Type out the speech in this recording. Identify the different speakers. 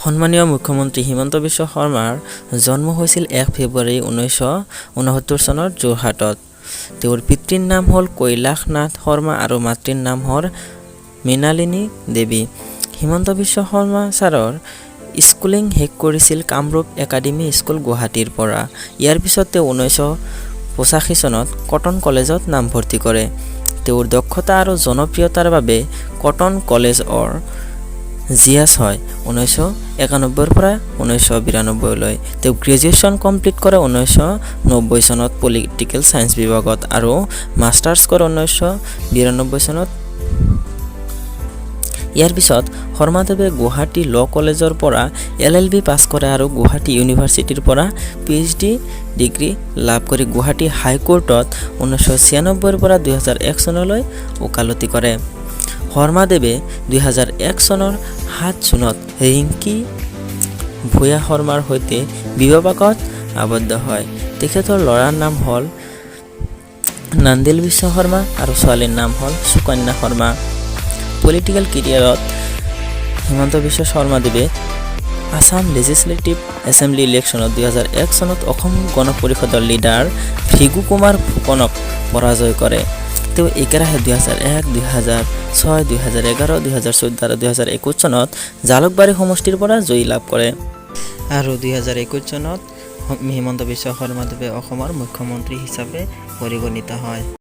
Speaker 1: সন্মানীয় মুখ্যমন্ত্ৰী হিমন্ত বিশ্ব শৰ্মাৰ জন্ম হৈছিল 1 ফেব্ৰুৱাৰী 1969 চনৰ যোৰহাটত। তেওঁৰ পিতৃৰ নাম হ'ল কৈলাশ নাথ শৰ্মা আৰু মাতৃৰ নাম হ'ল মৃণালিনী দেৱী। হিমন্ত বিশ্ব শৰ্মা ছাৰৰ স্কুলিং শেষ কৰিছিল কামৰূপ একাডেমী স্কুল, গুৱাহাটীৰ পৰা। ইয়াৰ পিছত তেওঁ 1985 চনত কটন কলেজত নামভৰ্তি কৰে। তেওঁৰ দক্ষতা আৰু জনপ্ৰিয়তাৰ বাবে কটন কলেজৰ জিএছ হয় 1991ৰ পৰা 1992লৈ। তেওঁ গ্ৰেজুৱেশ্যন কমপ্লিট কৰে 1990 চনত পলিটিকেল ছায়েন্স বিভাগত আৰু মাষ্টাৰ্ছ কৰে 1992 চনত। ইয়াৰ পিছত শৰ্মাদেৱে গুৱাহাটী ল' কলেজৰ পৰা এলএলবি পাছ কৰে আৰু গুৱাহাটী ইউনিভাৰ্চিটিৰ পৰা পিএইচডি ডিগ্ৰী লাভ কৰি গুৱাহাটী হাইকোৰ্টত 1996ৰ পৰা 2001 চনলৈ ওকালতি কৰে। শৰ্মাদেৱে 2001 চনৰ 7 জুনত ৰিংকি ভূঞা শৰ্মাৰ সৈতে বিবাহপাশত আবদ্ধ হয়। তেখেতৰ ল'ৰাৰ নাম হ'ল নান্দিল বিশ্ব শৰ্মা আৰু ছোৱালীৰ নাম হ'ল সুকন্যা শৰ্মা। পলিটিকেল কেৰিয়াৰত হিমন্ত বিশ্ব শৰ্মাদেৱে আছাম লেজিছলেটিভ এছেম্বলি ইলেকশ্যনত 2001 চনত অসম গণ পৰিষদৰ লিডাৰ ভৃগু কুমাৰ ফুকনক পৰাজয় কৰে। তেওঁ একেৰাহে 2001, 2006, 2011, 2014 আৰু 2021 চনত জালুকবাৰী সমষ্টিৰ পৰা জয়ী লাভ কৰে আৰু 2021 চনত হিমন্ত বিশ্ব শৰ্মাদেৱে অসমৰ মুখ্যমন্ত্ৰী হিচাপে পৰিগণিত হয়।